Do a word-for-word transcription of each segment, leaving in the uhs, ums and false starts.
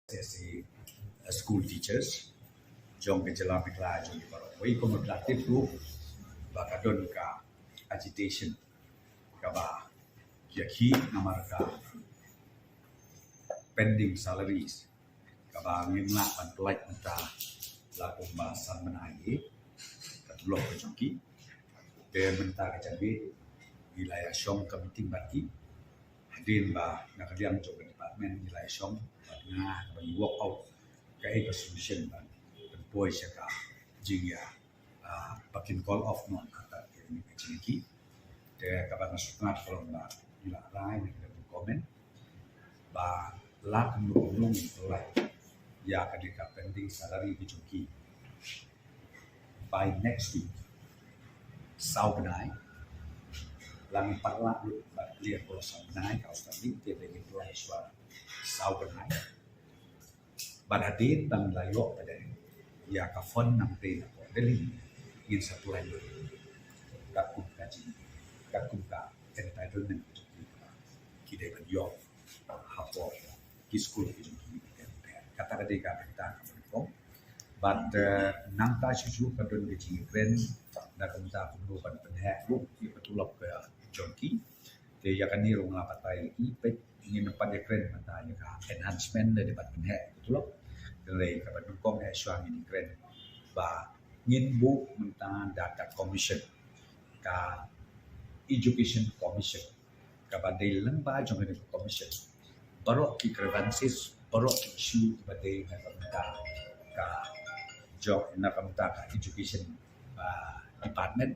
S A, uh, school teachers jong ka jylla Meghalaya jong ngi baroh. Wei kum ba la tip ruh ba ka don ka agitation kaba ïakhih namar ka pending salaries kaba ngim lah ban pynlait mynta la kumba san bnai hi ka tulop ka jong ki. Te mynta ka janmiet ngi la ïa shong ka meeting bad ki. Hadien ba na ka liang jong ka department ngi la ïa shong bad nga kaba ngi work out kaei ka solution ban pynpoi sha ka jingïa, ah, ba kin call off noh kata ka jingïakhih. Te kaba nga sngewthuh ka long ba ngi la rai na ka comment ba la kumno kumno ngi pynlait ïa ka dei ka pending salary ka jong ki by next week. Saw bnai la ngi pat lah lut ba clear ko saw bnai ka outstanding te ngi pynlait shuwa saw bnai. Bad hadien ba ngi la ïoh pat ïa ka fund nangta na pdeng Delhi ngin sa pynlait lut katkum ka jing, katkum ka entitlement ki dei ban ïoh hapoh ki skul ki jong ki. Kata ka dei ka bynta kaba nyngkong. Bad, eh, nangta shuh shuh ka don ka jingkren na ka bynta kumno ban pynheh ruh ïa ka tulop ka jong ki. Te ïa kane ruh nga la batai ïa ki, peit ngin pat ïakren mynta ïa ka enhancement, dei ban pynheh ïa ka tulop. Hynrei kaba nyngkong eh shuwa ngin ïakren ba ngin buh mynta da ka commission, ka education commission kaba dei lyngba jong ka commission. Baroh ki grievances, baroh ki issue kiba dei na ka bynta ka jong, na ka bynta ka education, ah, department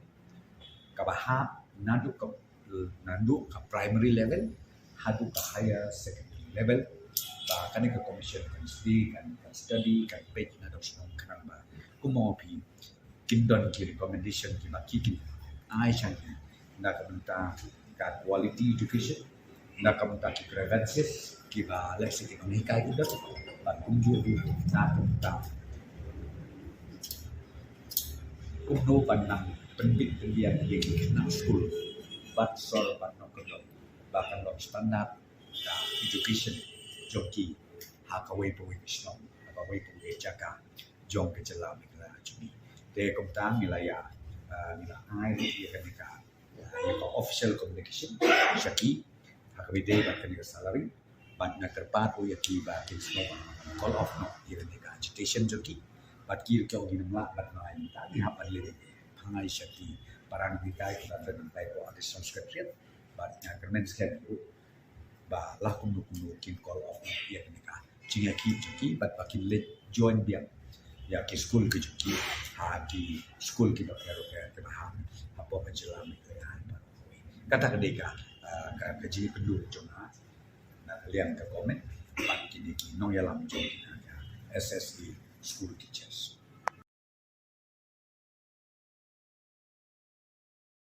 kaba hap naduh ka, naduh ka primary level haduh ka higher secondary level. Ba kane ka commission kan study, kan, kan study, kan peit naduh shnong khnang ba kumno phi kin don ki recommendation kiba ki kin ai sha ngi na ka bynta ka quality education, na ka bynta ki grievances kiba lehse ki nonghikai ki don, bad kumjuh ruh na ka bynta kumno ban nang pynbit pynbiang ïa ki khynnah skul bad sor bad nongkyndong ba kan long standard ka education jong ki ha kawei pa kawei ka shnong, ha kawei pa kawei ka jaka jong ka jylla Meghalaya jong ngi. Te kumta ngi la ïa, ah, ngi la ai ïa kane ka, ïa ka official communication sha ki ha kaba ïadei bad kane ka salary. Bad nga kyrpad ruh ïa ki ba kin sngewbha call off noh ïa kane ka agitation jong ki. Bad ki ruh ki ong ngim lah ban ai mynta, ngi hap ban leh pynban sha ki para nonghikai kiba don hangtai hapoh Additional Secretariat. Bad nga kyrmen skhem ruh ba la kumno kumno kin call off ïa kane ka jingïakhih jong ki bad ba kin leit join biang ïa ki skul ki jong ki ha ki skul kiba pher bapher kiba hap hapoh ka jylla Meghalaya. Kata ka dei ka, ah, ka, ka jingïakynduh jong nga na ka liang ka comment bad kine ki nongïalam jong ki na ka S S A school teachers.